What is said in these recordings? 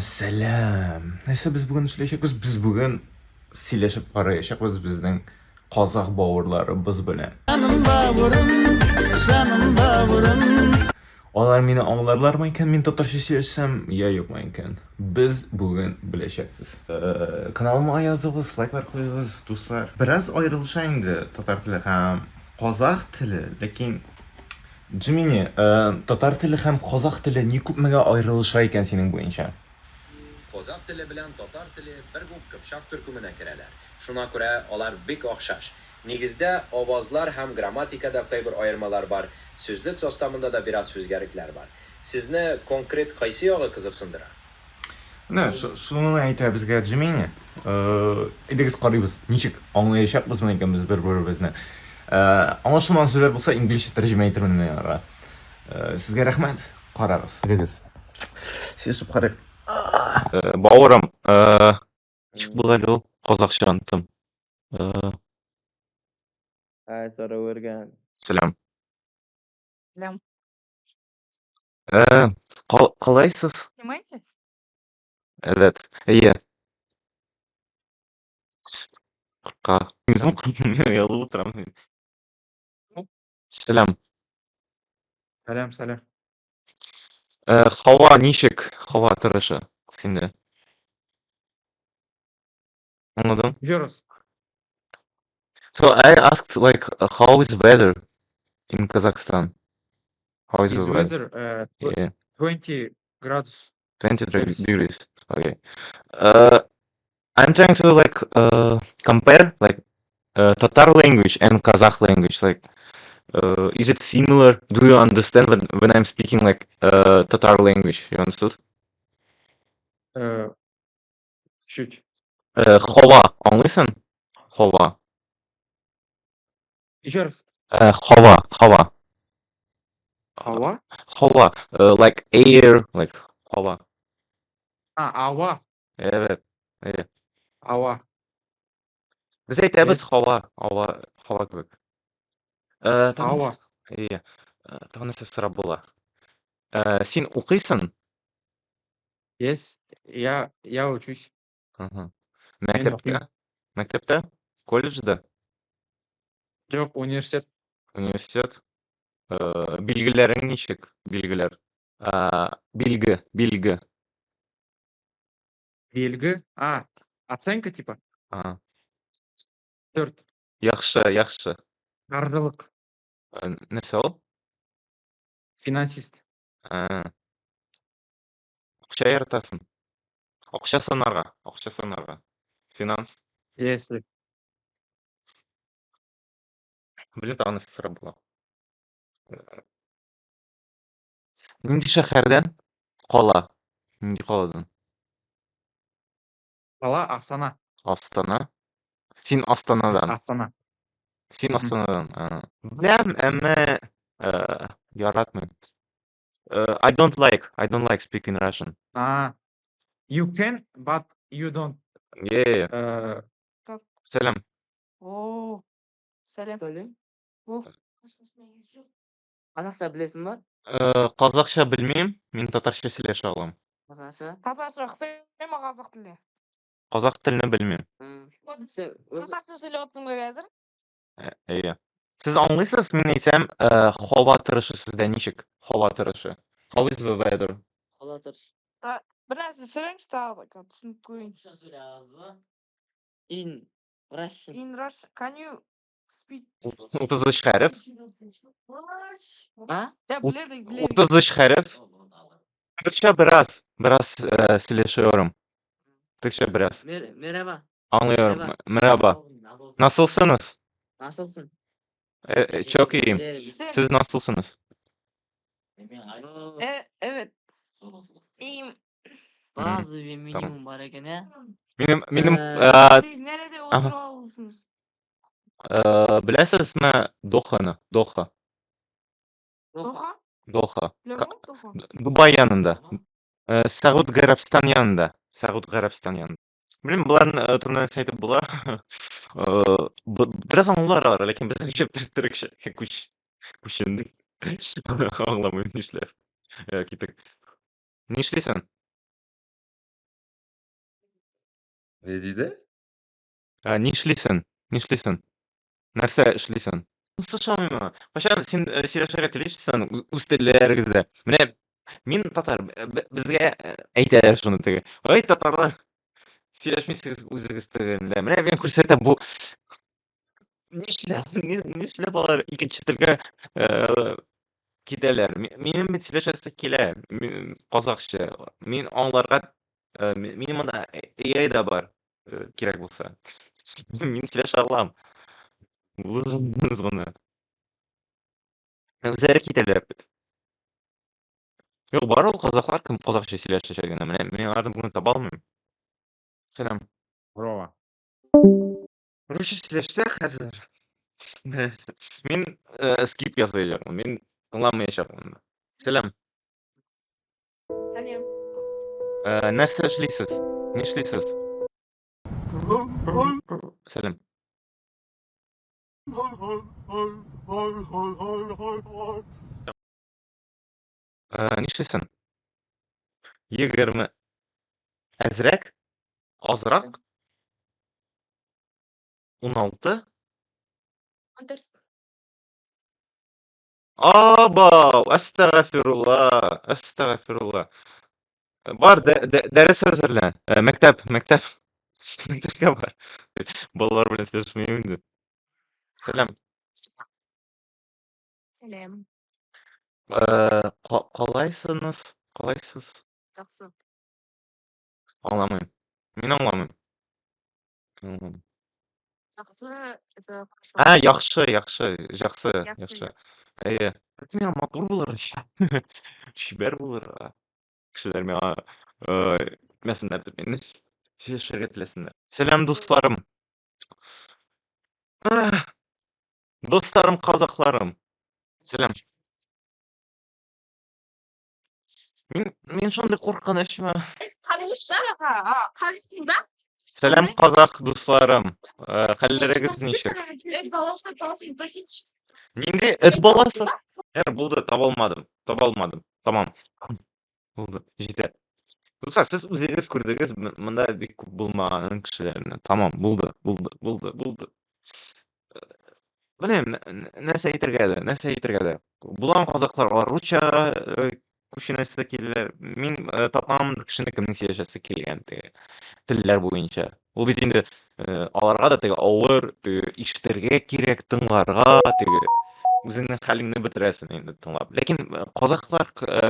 Сәлам. Нәрсә без бүген эшләячәкбез? Без бүген сөйләшеп караячакбыз безнең казах бавырларыбыз белән. Жаным бауырым, жаным бауырым. Алар мине аңларлармы икән, мин татарча сөйләшсәм, я юкмы икән? Без бүген беләчәкбез. Каналыма языгыз, лайклар куегыз, дуслар. Бераз аерылыша инде татар теле һәм казах теле, ләкин Джимини, татар теле һәм казах теле ни күпмегә аерылыша икән синең буенча? Казах теле белән татар теле бер үк кыпчак төркеменә керәләр. Шуңа күрә алар бик охшаш. Нигездә, авазлар һәм грамматикада кайбер аермалар бар, сүзлек составында да бераз үзгәрекләр бар. Сезне конкрет кайсы ягы кызыксындыра? Менә шуны әйтә безгә Джимини. Әйдәгез карыйбыз, ничек аңлаячакбызмы икән без бер-беребезне. Аңлашылмаган сүзләр булса, инглизчә тәрҗемә итермен мин аларга. Сезгә рәхмәт, карагыз. Әйдәгез. Сөйләшеп карыйк. Бавырым, ничек була әле ул? Казахча оныттым. Ай, сорау биргән. Сәлам. Сәлам. Қалайсыз? Снимаете? Evet. Әйе. Курка. Үзем оялып утырам. Сәлам. Сәлам, сәлам. Һава ничек? Һава торышы синдә? Аңладың? Еще раз. So I asked, like, how is weather in Kazakhstan? How is Is the weather? weather 20 градус. 20 Celsius. Degrees. Okay. I'm trying to, like, compare, like, Tatar language and Kazakh language. Like, is it similar? Do you understand when I'm speaking, like, Tatar language? You understood? Чуть. Һава, аңлыйсың? Һава. Еще раз. Һава, һава. Ава? Һава, like air, like һава. А, ава. Evet. Evet. Ава. Без әйтәбез Yes. һава, һава, һава кебек. Тагын Ава. Иә. Тагын нәрсә сорап була? Син укыйсың? Yes. Я учусь. Ага. Мин Мәктәптә? укыйм. Мәктәптә? Колледжда? Юк, университет. Университет? Билгеләрең ничек? Билгеләр. Билге, билге. Билге. А, оценка типа. Ага. 4. Яхшы, яхшы. Қаржылық. Нәрсә ул? Финансист. Акча яратасың. Акча санарга, акча санарга. Финанс. Yes. Белмим, тагын нәрсә сорап була. Нинди шәһәрдән? Кала. Нинди каладан? Кала Астана. Астана. Син Астанадан. Астана. Син Мгм. Астанадан. Беләм, әмма яратмыйм. I don't like speaking Russian. А, you can, but you don't. Yeah. Как? Сәлам. О, сәлам. Сәлем. О. Қазақша білесің ба? Казахча белмим, мин татарча сөйләшә алам. Қазақша? Қазақша ұқсай ма қазақ тіліне? Казах телен белмим. Сен өзі Қазақша сөйлеп отырсың ба қазір? Әйе. Сез аңлыйсыз, мин әйтсәм, һава торышы сездә ничек? Һава торышы. How is the weather? Қала тұр. Бір нәрсе сөйлеңізші тағы да, түсініп көрейін. In Russian. In Russian, can you speak? 33 хәреф. А? Я біледі, біледі. 33 хәреф. Төркчә бераз, бераз сөйләшәм. Төркчә бераз. Merhaba. Аңлыyorum. Merhaba. Nasılsınız? Nasılsın? Çok iyiyim. Sen- Siz nasılsınız? Oo, Evet. İyiyim. Bazı bir minimum бар екен, иә? Минем Siz nerede Aha. oturmalısınız? Беләсезме Доханы? Доха. Доха? Доха. Білемін ғой, Доха. Дубай янында. Сәгуд Гарәбстан янында. Сәгуд Гарәбстан янында. Белмим, боларны турында нәрсә әйтеп була. Бераз аңлар алар, ләкин без нишләптер төрекчә күчендек. Аңламыйм нишләп. Киттек. Нишлисең? Ни диде? Ә, нишлисең? Нишлисең? Нәрсә эшлисең? Ошамыймы? Кайчан син сөйләшергә телисең үз телләрегездә? Менә мин татар, безгә әйтәләр шуны теге. Ой, татарлар, сөйләшмисез үзегез телендә. Менә мин күрсәтәм бу нишләп, нишләп алар икенче телгә китәләр? Минем бит сөйләшәсе килә, казахча. Мин аңларга, минем монда AI да бар, кирәк булса. Мин сөйләшә алам. Булыгыз гына. Үзләре китәләр бит. Юк, бар ул казахлар, кем казахча сөйләшәчәк генә. Менә мин аларны бүген таба алмыйм. Сәлам. Здорово. Русча сөйләшсәк хәзер. Мин скип ясаячакмын. Мин тыңламаячакмын. Сәлам. Сәлам. Нәрсә эшлисез? Нишлисез? Сәлам. Нишлисең? 20. Әзрәк? Азрак? 16? 14. Абау, әстәгъфирулла, әстәгъфирулла. Бар, дәрес әзерлә. Мәктәп, мәктәп. Мәктәпкә бар. Балалар белән сөйләшмим инде. Сәлам. Сәлам. Калайсыңыз? Калайсыз? Жақсы. Аңламыйм. Мин аңламыйм. Аңламыйм. Жақсы, это хорошо. А, яхшы, яхшы, жақсы, Яхшы, яхшы. Әйе. Миңа матур булыр, чибәр булыр. Кешеләр миңа китмәсеннәр дип инде сөйләшергә теләсеннәр. Сәлам, дусларым. Дусларым, казахларым. Сәлам. Мин шундый куркынычмы? Танышсың ба? Сәлам, казах дусларым. Хәлләрегез ничек? Эт баласы табып. Нинди эт баласы? Булды, таба алмадым. Таба алмадым. Тамам. Булды, җитә. Дуслар, сез үзегез күрдегез, монда бик күп булмаган кешеләрне. Тамам, булды, булды, булды, булды. Белмим, нәрсә әйтергә дә, нәрсә әйтергә дә. Булган казахлар, алар русча күченәсе киләләр. Мин тапмам кешене, кемнең сөйләшәсе килгән теге телләр буенча. Ул бит инде аларга да теге авыр, теге ишетергә кирәк, тыңларга, теге үзеңнең хәлеңне бетерәсең инде тыңлап. Ләкин казахлар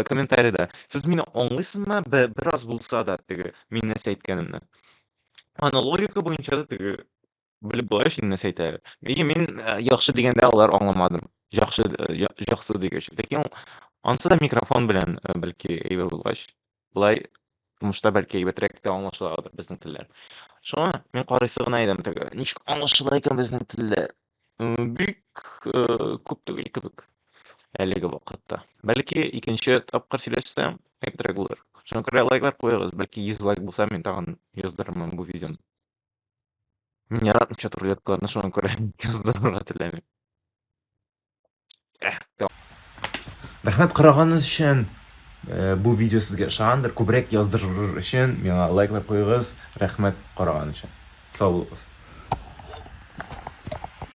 комментариядә, сез мине аңлыйсызмы? Бераз булса да теге мин нәрсә әйткәнемне. Аны логика буенча да теге белеп була өчен нәрсә әйтәләр. Әйе, мин яхшы дигәндә алар аңламадым. Яхшы, яхшы дигәч. Ләкин ансы да микрофон белән бәлки әйбер булгач, болай тормышта бәлки әйбәтрәк тә аңлашыладыр безнең телләр. Шуңа мин карыйсы гына идем теге. Ничек аңлашыла икән безнең телләр? Бик күп түгел кебек әлеге вакытта. Бәлки икенче тапкыр сөйләшсәм, әйбәтрәк булыр. Шуңа күрә лайклар куегыз. Бәлки 100 лайк булса, мин тагын яздырырмын бу видеоны. Мин яратмыйм чат рулеткаларны, шуңа күрә яздырырга теләмим. Рәхмәт караганыгыз өчен. Бу видео сезгә ошагандыр. Күбрәк яздырыр өчен миңа лайклар куегыз. Рәхмәт караган өчен. Сау булыгыз.